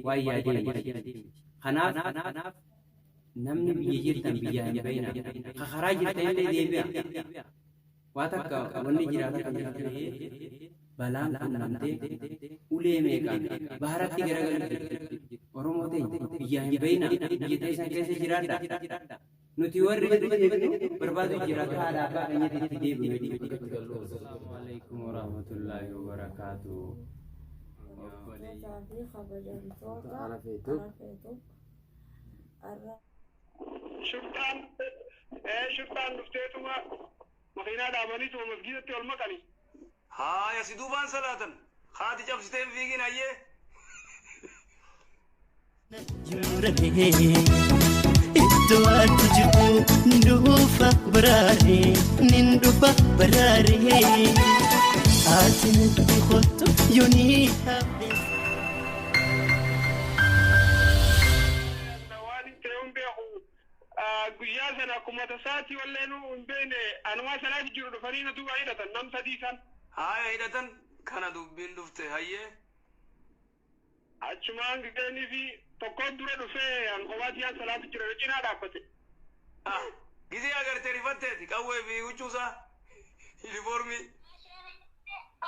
waan yaadee miti. Kanaaf namni biyya jirtan biyyaa hin bayinaa. Ka karaa jirtanillee deebi'a. Waa takka wanni jiraa takka jirti ta'ee balaan qunnamtee ulee meeqaan baharatti garagalu jirti. Oromoo teenya biyyaa hin bayinaa biyya teessan keessa jiraadhaa. Nuti warri deebinu barbaadu jira akka haadha abbaa keenyatti itti deebinu jechuudha. Assalaamu alaikum warahmatullaahi wabarakaatuh. Kabajamtootaa fi kabajamtoota Arafeetu. Arafeetu arra Shurxaan shurxaan dhufteetuma makiinaa dhaabaniituma masgiidatti ol maqani. Haaya si duubaan salaatan. Haati cabsitee hin fiigin hayyee. Iddoo ati jirtu dhufa baraaree nin dhufa baraaree ati natti kottu yoonii hafe. Waan hin ta'e hin beeku. Guyyaa sana akkuma tasaatti walleenuu hin beekne anumaa sanaaf jiru dhufanii na duuba hidhatan nam sadii san. Haaya hidhatan kana dubbiin dhufte hayyee. Achumaan ga'anii fi tokkoon dura dhufee an kophaatti yaan salaatu jira na cinaa dhaabbate. Ah, Gizee agartee rifatteeti qawwee fi huccuusaa yuunifoormii.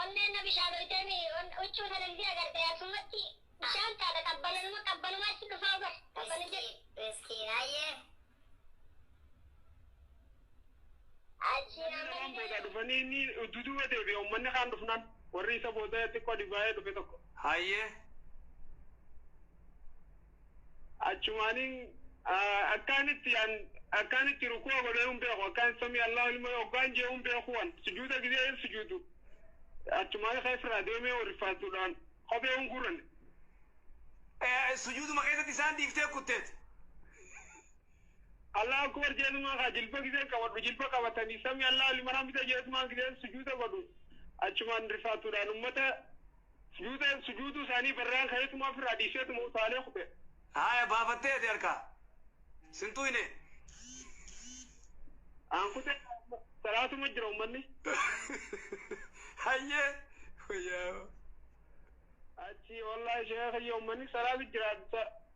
Onneen na bishaan hoyteemi huccuu sana gisee agarte asumatti bishaan taata qabbananuma qabbanumaa si dhufaa bar qabbanu jedhe. Miskiin hayyee. Achi Waan booda dhufanii inni duduuba deebi'e uummanni kaan dhufnaan warri isa booda xiqqoo dhibaa'ee dhufe tokko. Hayyee. Achumaaniin akkaan itti akkaan itti rukuu godhee hin beeku akkaan sami Allahu ilma hoggaan jee hin beeku wan sujuuda gisee hin sujuudu achumaan keessa deemee rifaatuudhaan kophee hin guuran. Sujuuduma keessatti isaan dhiiftee kutteet. Allah akbar jeetumaan kaa jilba gisee qabadhu jilba qabatanii sami Allahu liman hamida jeetumaan gisee sujuuda godhu achumaan rifaatuudhaan ummata sujuuda sujuuduu isaanii barraan ka'eetuma ofirraa dhiiseetuma utaalee kute. Haaya baafatteeti harkaa. Sintuu hine. Aan kute salaatuma jira ummanni. Hayyee. Wayyaa. Achi wallahi sheekha kiyya ummanni salaatu jira.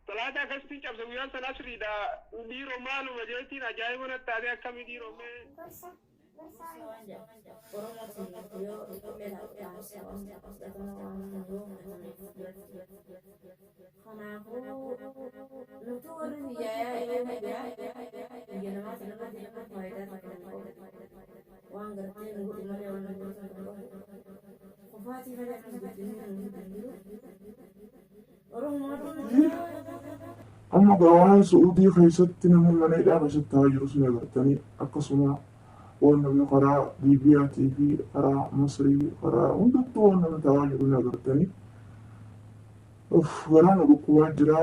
Salaata akkasitti cabse guyyaan sana asriidha. Dhiiroo maaluma jeetiin ajaa'iba natti taatee akkamii dhiiroo mee. gorsa Oromoo yoo ijoollee dhaamsa fudhatama waan yoo fudhatameef kanaafuu nuti warri biyyaa yaa'ee biyyaa biyya namaa sanarratti faayidaa takka hin qabu waan gartee nu godhu malee waan nu godhu hin qabu kufaatii kana akkas guddinni nu hin jiru Oromoo Amma gawaan Su'uudii keessatti namni mana hidhaa keessatti taa'aa jiru sun agartanii akkasuma waan namni karaa Liibiyaatii fi karaa Masrii karaa hundattuu waan namni taa'aa jiru ni agartanii. Uff garaa nu dhukkubaa jira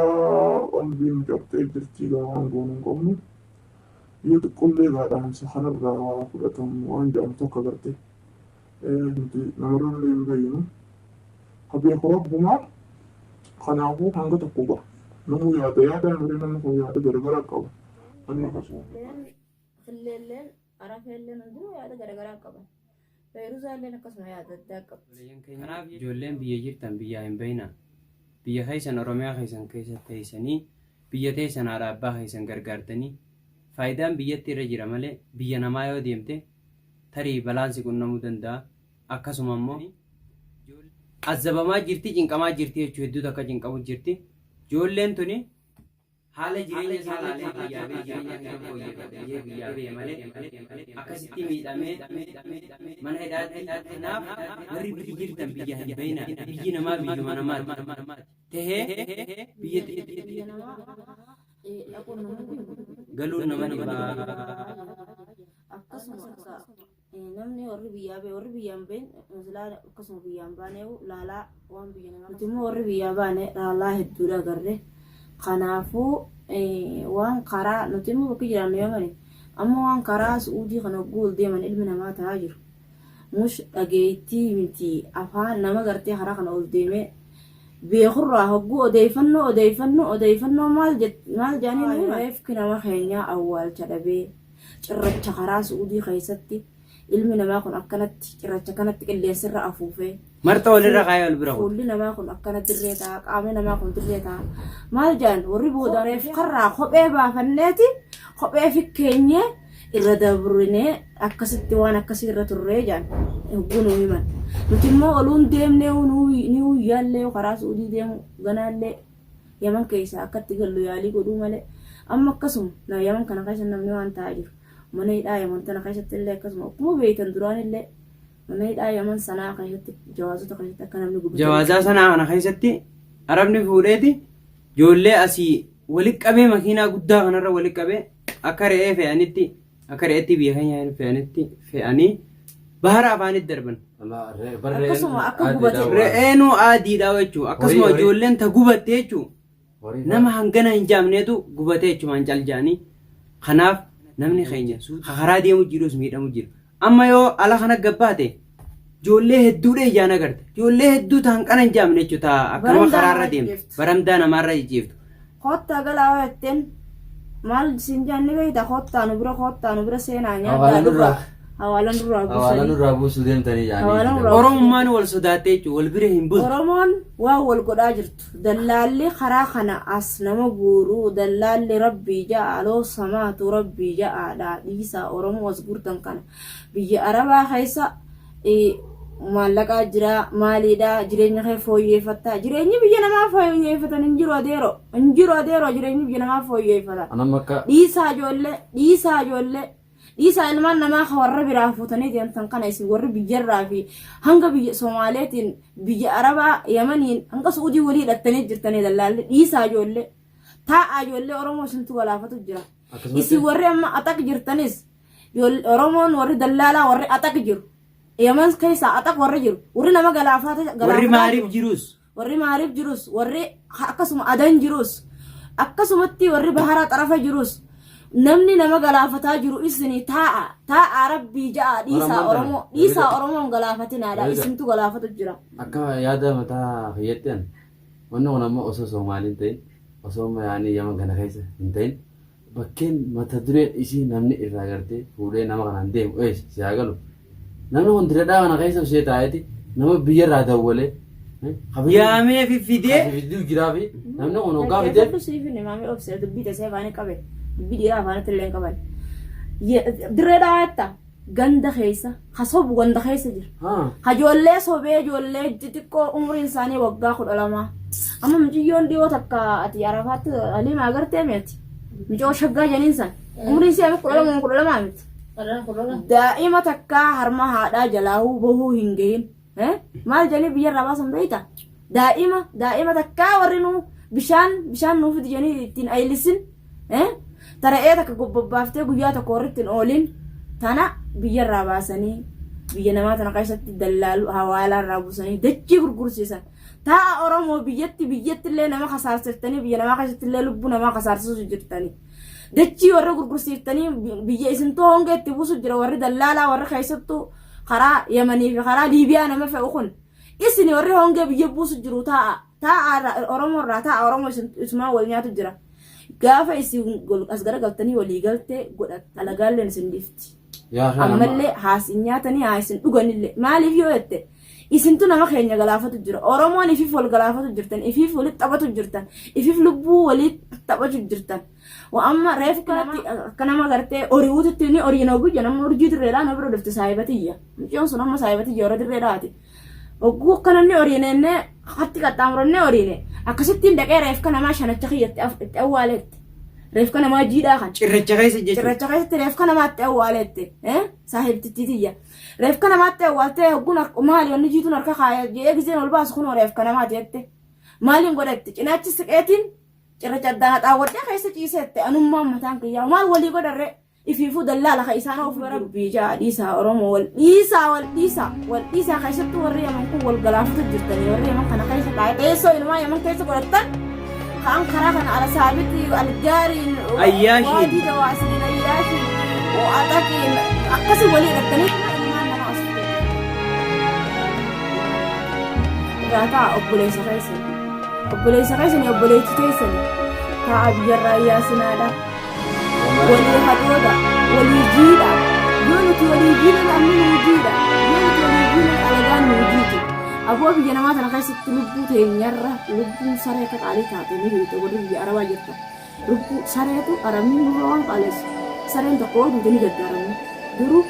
qalbiin nu cabxee jirti egaa waan goonu hin qabnu. Yoo xiqqollee egaa dhaamsa kanarraa waa fudhatamu waan jedhamu tokko agarte. Nuti namarrallee hin beeynu. Ka beeku rabbumaa kanaafuu hanga tokko ga'a. Namuu yaada yaada malee namni kun yaada garagaraa qaba. Ani akkasuma. Qilleelleen arafeelleen hundinuu yaada garaagaraa qaban. Feeruzaalleen akkasuma yaada addaa qabdi. Kanaaf ijoolleen biyya jirtan biyyaa hin bayinaa. Biyya keessan Oromiyaa keessan keessa teessanii biyya teessan haadha abbaa keessan gargaartanii faayidaan biyyatti irra jira malee biyya namaa yoo deemte tarii balaan si qunnamuu danda'a. Akkasuma immoo azzabamaa jirti cinqamaa jirti jechuu hedduu takka cinqamu jirti. Ijoolleen tuni haala jireenya isaa laalee biyyaa bee jireenya isaa fooyyeffate jee biyyaa bee malee akkasitti miidhamee mana hidhaatti kanaaf warri biyya jirtan biyya hin bayinaa biyyi namaa biyyuma namaati tahee biyya Biyya namaa dhaquun nama dhibu. galuun nama dhibaa. Akkasuma namni warri biyyaa ba'e warri biyyaan ba'in silaa akkasuma biyyaan baane laalaa waan biyya namaa nuti immoo warri biyyaa baane laalaa hedduudha agarre kanaafuu waan karaa nuti immoo bakki jiraannu yamani amma waan karaa su'uudii kana hogguu ol deeman ilmi namaa ta'aa jiru mush dhageettii miti afaan nama gartee karaa kana ol deemee beekurraa hogguu odeeffannoo odeeffannoo odeeffannoo maal maal jedhanii reefki nama keenyaa awwaalcha dhabee cirracha karaa su'uudii keessatti Ilmi namaa kun akkanatti cirracha kanatti qilleensarra afuufee. Marxa walirra kaayee wal bira kuta. Fuulli namaa kun akkana dirree ta'a, qaamni namaa kun dirree ta'a. Maal jedhan warri booda reef karraa kophee baafanneeti kophee fikkeenyee irra dabrinee akkasitti waan akkasii irra turree jedhan hogguu nuu himan. Nuti immoo oluun deemnee ni huyyaallee karaa Suudii deemu ganaallee Yaman keessaa akkatti gallu yaalii godhuu malee amma akkasuma na Yaman kana keessa namni waan ta'aa jiru. Mana hidhaa Yaman tana keessatti illee akkasuma akkuma beektan duraan illee mana hidhaa Yaman sanaa keessatti jawaazota keessatti akka namni gubate. Jawaazaa sanaa kana keessatti arabni fuudheeti ijoollee asii walitti qabee makiinaa guddaa kanarra walitti qabee akka re'ee fe'anitti akka re'eetti biyya keenya fe'anitti fe'anii bahara afaanitti darban. Akkasuma akka gubate. Re'eenuu aadiidha jechuudha. Akkasuma Horii, horii. ijoolleen ta gubatte jechuudha. Nama hangana hin jaamneetu gubatee jechumaan cal jaanii. Kanaaf namni keenya karaa deemu jirus miidhamu jira. Amma yoo ala kana gabbaate ijoollee hedduudha ijaan agarta. Ijoollee hedduu ta hanqana hin jaamne jechuudha. Ta akkanuma Barandaa karaarra namaa deemtu. jijjiirtu. Baramdaa namaarra jijjiirtu. Koottaa galaa yoo jetteen maal siin jaan ni beekta koottaa nu bira koottaa nu bira seenaa nyaadhaa Hawaala dhugaa. nurraa. Hawaala nurraa Hawaala buusanii. nurraa buusuu deemtanii Hawaala jaanii. nurraa- Oromummaan wal sodaattee jechuudha. Wal bira hin bultu. Oromoon waan wal godhaa jirtu. Dallaalli karaa kana as nama guuruu dallaalli rabbii ja'a aloo samaatu rabbii ja'aadha dhiisaa Oromoo as guurtan kana biyya Arabaa keessa eh, maallaqaa jira maaliidha jireenya kee fooyyeeffatta jireenyi biyya namaa fooyyeeffatan hin jiru adeero hin jiru adeero jireenyi biyya namaa fooyyeeffatan Anam akka dhiisaa ijoollee dhiisaa ijoollee dhiisaa ilmaan namaa ka warra biraa fuutanii deemtan kana isin warri biyyarraa fi hanga biyya Somaaleetiin biyya Arabaa Yamaniin hanga Su'uudii walii hidhattanii jirtanii dallaalli dhiisaa ijoollee taa'aa ijoollee Oromoo isintu galaafatu jira. Akkasumatti- Isin warri amma axaq jirtanis Oromoon warri dallaalaa warri axaq jiru Yaman keessaa axaq warri jiru warri nama galaafata Warri galaafataa maariif jiru. jirus Warri maariif jirus warri akkasuma adan jirus akkasumatti warri bahara xarafa jirus namni nama galaafataa jiru isinii taa'a taa'a rabbii ja'a dhiisaa Oromoon Oromoo tana. dhiisaa Oromoon galaafatinaadha Wayita. isintu galaafatu jira. Akka yaada mataa kiyyatti an wanni kun ammoo osoo Soomaaliin ta'in osoo amma yaanii Yaman kana keessa hin ta'in bakkeen mata dureen isii namni irraa gartee fuudhee nama kanaan deemu eessa si haa galu. Namni kun diradhaa kana keessa ishee taa'eeti nama biyyarraa dawwalee Yaamee fiffidee fidduu jiraa fi namni kun hoggaa fidee Dhaggeeffadhu siif hin himaamee obsee dubbii tasee afaanii qabe dubbii dhiiraa afaanitti illee hin qaban. Dirree dhawaetta ganda keessa ka sobu ganda keessa jira. haa Ka ijoollee sobee ijoollee xixiqqoo umriin isaanii waggaa 12. Amma mucayyoon dhiyoo takka ati Arafaatti Haliima agartee miti. Mucayyoo shaggaa janiin san. Umriin isii amma 12 12 miti. Daa'ima takkaa harma haadhaa jalaahuu bahuu hin gahin. Maal jedhanii biyyarraa baasan beektaa? Daa'ima daa'ima takkaa warri nu bishaan bishaan nuu fidi jedhanii ittiin ayilisin. Tara'ee takka gobbaaftee guyyaa tokko warri ittiin oolin tana biyyarraa baasanii biyya namaa tana keessatti dallaalu hawaalaarraa buusanii dachii gurgursiisan. Taa'a Oromoo biyyatti biyyatti illee nama kasaarsiftanii biyya namaa keessatti illee lubbuu namaa kasaarsisu jirtanii. Dachii warra gurgursiiftanii biyya isintuu hongee itti buusu jira warri dallaalaa warri keessattuu karaa Yamanii fi karaa Liibiyaa nama fe'u kun isin warri hongee biyya buusu jiru taa'a taa'a Oromoo irraa taa'a Oromoo isumaan wal nyaatu jira. Gaafa isin as garagaltanii walii galtee godhat alagaalleen isin dhiifti. Ammallee haa isin nyaatanii haa isin dhuganillee maaliif yoo jette isintu nama keenya galaafatu jira. Oromoon ifiif wal galaafatu jirtan ifiif walitti taphatu jirtan ifiif lubbuu walitti taphatu jirtan. Wa amma reefu kanatti akka nama gartee horiiwututti ni horiin oguyya nama urjii dirreedhaa na bira dhufte saahibatiyya. Mucayyoon sun amma saahibatiyya warra dirreedhaati. Ogguu akka namni horiine innee hatti qaxxaamurannee horiine akkasittiin dhaqee reefka namaa shanacha kiyyatti itti awwaaleetti. Reefka namaa jiidhaa kan. Cirracha keessa jechuudha. Cirracha keessatti reefka namaatti awwaaleetti. Saahibtittii tiyya. Reefka namaatti awwaaltee ogguun maali wanni jiituun harka kaaya jedhee gizeen ol baasu kunoo reefka namaati jette. Maaliin godhatti cinaachi siqeetiin cirracha addaan haxaawwadhee keessa ciiseette anummaan mataan kiyyaa maal walii godharree ifiifuu dallaala ka isaan oofu rabbii ja'a dhiisaa Oromoo wal dhiisaa wal dhiisaa wal dhiisaa keessattuu warri Yaman kun wal galaafatu jirtanii warri Yaman kana keessa taa'e teessoo ilmaa Yaman keessa godhattan kaan karaa kana alasaabiti algaariin Ayyaashiin. waadii dawaasiniin ayyaashiin axaqiin akkasii walii hidhattanii ilmaan nama as irraa ta'a obboleessa keessa. Obboleessa keessanii obboleettii teessanii taa'a biyyarraa yaasinaadha. Walii hadooda, walii jiidha. Yoo nuti walii jiine namni nuu jiidha. Yoo nuti walii jiine alagaan nuu jiiti. Aboo biyya namaa tana keessatti lubbuu teenyarra lubbuun saree akka qaalii taate ni beekta warri biyya arabaa jirtan. Lubbuu sareetu arabni nurra waan qaaleessu. Sareen tokko yoo duute ni gaddaaramni. Garuu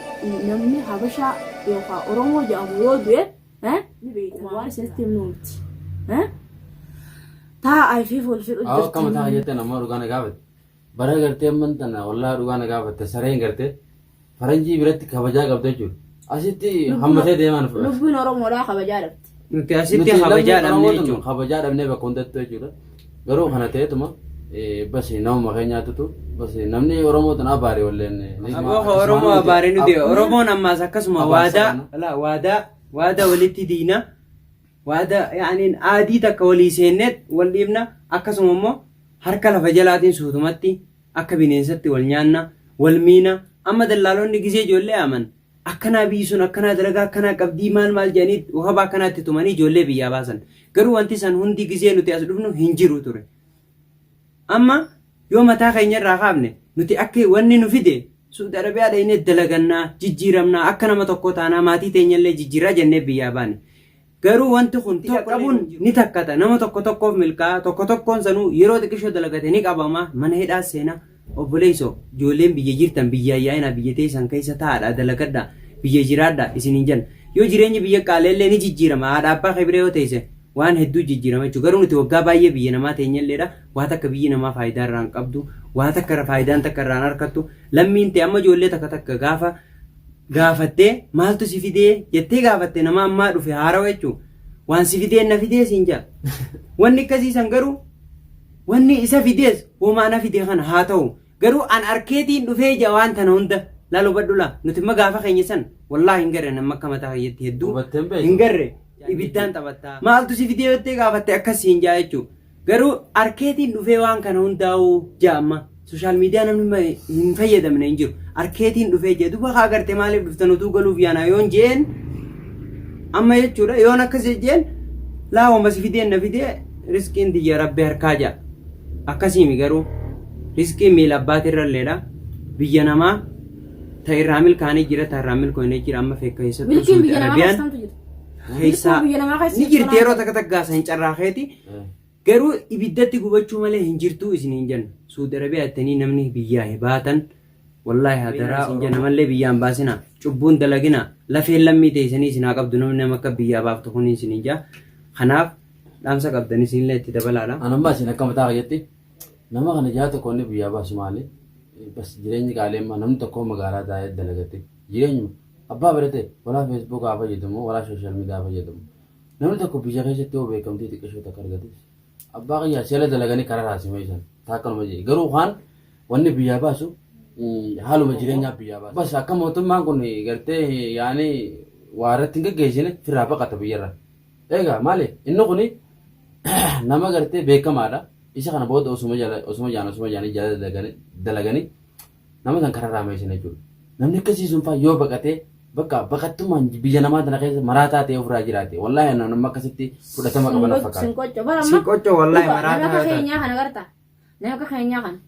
namni habashaa yookaan Oromoo jedhamu yoo du'e ni beekta waan isinitti himnu miti. Taa'aa fi wal fidhu Awwa akkama ta'a jettan ammoo dhugaa na gaafate. Bara gartee amman tana wallaahi dhugaa na gaafatte sareen gartee faranjii biratti kabajaa qabda jechuudha. Asitti hammatee deemaan fudhata. Lubbuun Oromoodhaa kabajaa dhabde. Nuti asitti kabajaa dhabne jechuudha. Kabajaa dhabnee bakka hundattuu jechuudha. Garuu kana ta'eetuma bas namuma keenyaatutu bas namni Oromoo tana abaare walleen. Aboo Oromoo abaare nuti Oromoon ammaas akkasuma waadaa waadaa waadaa walitti diina waadaa yaaniin aadii takka walii seenneet wal dhiibna akkasuma immoo harka lafa jalaatiin suutumatti akka bineensatti wal nyaanna wal miina amma dallaalonni gizee ijoollee aman akkanaa biyyi sun akkanaa dalagaa akkanaa qabdii maal maal jedhanii wakabaa akkanaatti tumanii ijoollee biyyaa baasan garuu wanti san hundi gizee nuti as dhufnu hin jiru ture amma yoo mataa keenya irraa kaafne nuti akka wanni nu fide Suudi Arabiyaa dhaynee dalagannaa jijjiiramnaa akka nama tokkoo taanaa maatii teenyallee jijjiiraa jennee biyyaa baane Garuu wanti kun tokko qabuun ni takkata. Nama tokko tokkoof milkaa'a. Tokko tokkoon sanuu yeroo xiqqishoo dalagate ni qabama. Mana hidhaa seena. Obboleessoo, ijoolleen biyya jirtan biyya yaa'inaa biyya teessan keessa taa'aadha dalagadha. Biyya jiraadha isiniin jenna. Yoo jireenyi biyya qaaleellee ni jijjiirama. Haadha abbaa kee bira yoo teesse waan hedduu jijjiirama jechuudha. Garuu nuti waggaa baay'ee biyya namaa teenyalleedha. Waa takka biyyi namaa faayidaa irraa hin qabdu. Waa takka faayidaan takka irraa hin harkattu. Lammiin ta'e amma ijoollee takka takka gaafa gaafattee maaltu si fidee jettee gaafatte nama ammaa dhufe haarawa jechuun waan si fidee na fidee siin jaa. Wanni akkasii san garuu wanni isa fidees homaa na fide kana haa ta'u garuu an arkeetiin dhufee ija waan tana hunda laal hubadhu laa nuti imma gaafa keenya san wallaahi hin garre nama akka mataa kiyyatti hedduu Hubattee hin beektu. hin garre ibiddaan taphattaa maaltu si fidee jettee gaafatte akkas siin jaa jechuun Garuu arkeetiin dhufee waan kana hundaa'uu ja'a amma. Social media namni hin fayyadamne hin jiru. Arkeetiin dhufee jee duba kaa garte maaliif dhuftan utuu galuuf yaana yoon jeen amma jechuudha yoon akkas jeen laa wama si fideen na fidee riskiin tiyya rabbi harkaa ja'a. Akkasiimi garuu riskiin miila abbaatirralleedha. Biyya namaa ta irraa milkaanii jira ta irraa milkoonee jira amma feekka keessattuu Milkiin Suudi biyya namaa Arabiyaan keessa tamtu jirti. keessaa Milkuu biyya namaa keessa ni jirtu jirti yeroo kanaan takka takka san carraa keeti Garuu ibiddatti gubachuu malee hin jirtuu isiniin jenna. Suudi Arabiyaa jettanii namni biyyaa hi baatan wallaahi hadaraa isin jenna mallee biyyaa hin baasinaa. Cubbuun dalaginaa. Lafeen lammii teessanii isin haa qabdu namni nama akka biyyaa baaftu kun isiniin jaa. Kanaaf dhaamsa qabdan isinillee itti dabalaadha. An amma isin akka mataa kiyyatti nama kana jaha tokko inni biyyaa baasu maali? Bas jireenyi qaalii amma namni tokko magaalaa taa'ee dalagate jireenyuma abbaa barate walaa feesbuukaa haa fayyadamu walaa sooshaal miidiyaa haa fayyadamu. Namni tokko biyya keessatti yoo beekamtii xiqqishoo takka argates abbaa kiyyaa seela dalaganii karaa raasime isan taakkanuma jedhe garuu kaan wanni biyyaa baasu haaluma jireenyaa biyyaa baasu. Bas akka mootummaan kun gartee yaani waa irratti hin gaggeessine firraa baqata biyyarra. Egaa maali inni kun nama gartee beekamaadha. Isa kana booda osuma jala osuma jaan osuma jaanii jala dalaganii nama san karaa raameessan jechuudha. Namni akkasii sun faa yoo baqatee bakka baqattummaan biyya namaa tana keessa maraataa ta'ee ofirraa jiraate. Wallaahi nama akkasitti fudhatama qaba na fakkaata. Sin qoccoo bara Sin qoccoo wallaahi Dhuga, maraataa nama akka yoo taate. keenyaa kana garta. Nama akka keenyaa kana.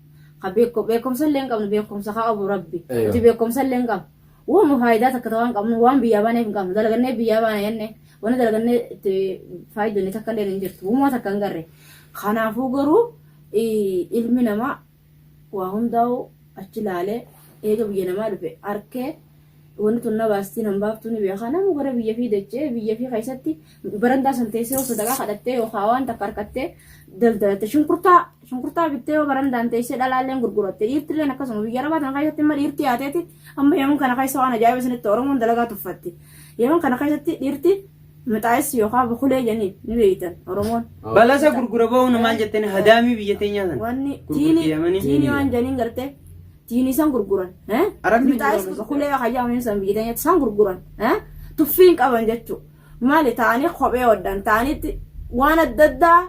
Ka beekko beekumsa illee hin qabnu beekumsa haa qabu rabbi. Eeyyoo. Nuti beekumsa illee hin qabnu. Waanuma faayidaa takka ta'uu hin qabnu waan biyyaa baaneef hin qabnu dalagannee biyyaa baana jenne wanni dalagannee itti faayidonni takka illee hin jirtu. Uumaa takka hin garre. Kanaafuu garuu ilmi namaa waa hundaa'u achi laalee eega biyya namaa dhufe arkee wanni tun na baastii nan baaftuu ni beeka namu gara biyya fi dachee biyya fi keessatti barandaa san teessee yoo sadaqaa kadhattee yookaan waan takka harkattee daldalatte shunkurtaa shunkurtaa bittee yoo barandaan teessee dhalaalleen gurguratte dhiirtilleen akkasuma biyya arabaa tana keessatti amma dhiirti yaateeti amma yeman kana keessa waan ajaa'iba isinitti oromoon dalagaa tuffatti yeman kana keessatti dhiirti Mixaayis yookaan bukulee jedhanii ni beektan Oromoon. Balasa gurgura ba'uun maal jettanii hadaamii biyya teenyaa sana. Wanni Gurgurti tiini Yamanii. tiini waan jedhaniin gartee tiini isaan gurguran. Arabni Mixaayis bukulee hayyamanii san biyya teenyaatti isaan gurguran. Tuffii hin qaban jechuudha. Maali ta'anii kophee hodhan ta'aniitti waan adda addaa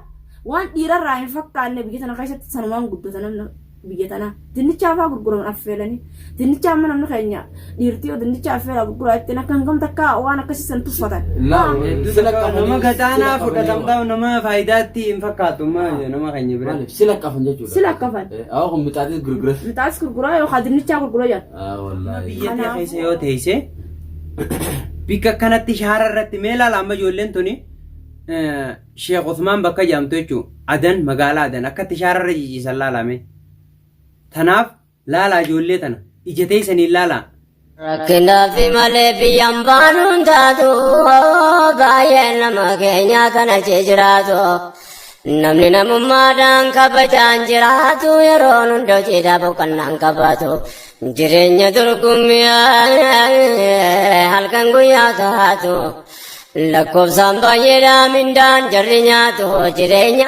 waan dhiirarraa hin fakkaanne biyya tana keessatti sanumaan guddata namni. Biyya tanaa dinnichaa fa'aa gurguraman affeelanii dinnichaa amma namni keenya dhiirtii yoo dinnicha affeelaa gurguraa ittiin akka hangam takka waan akkasii san tuffatan. Nama gataanaa fudhatamtaa nama faayidaatti hin fakkaatu nama keenya bira. Maaliif si laqqafan jechuudha. Si laqqafan. Awwa kun mixaatis gurguras. Mixaatis gurguraa yookaan dinnichaa gurguraa jedhan. Ah wallaahi. Biyya tee keessa yoo teesse bikka kanatti shaara irratti mee ilaala amma ijoolleen tuni Sheekh Usmaan bakka jedhamtu jechuun Adan magaalaa Adan akkatti shaara irra ciciisan laalame. Tanaaf laalaa ijoollee tana ija teessaniin laalaa. Rakkinaafi malee biyyaan baanuun taatu baay'een nama keenyaa kan achi jiraatu. Namni namummaadhaan kabajaan jiraatu yeroon hunda hojiidhaa boqonnaan qabaatu. Jireenya dorgommii halkan guyyaa taatu. Lakkoofsaan baay'eedhaa mindaan jarri nyaatu jireenya.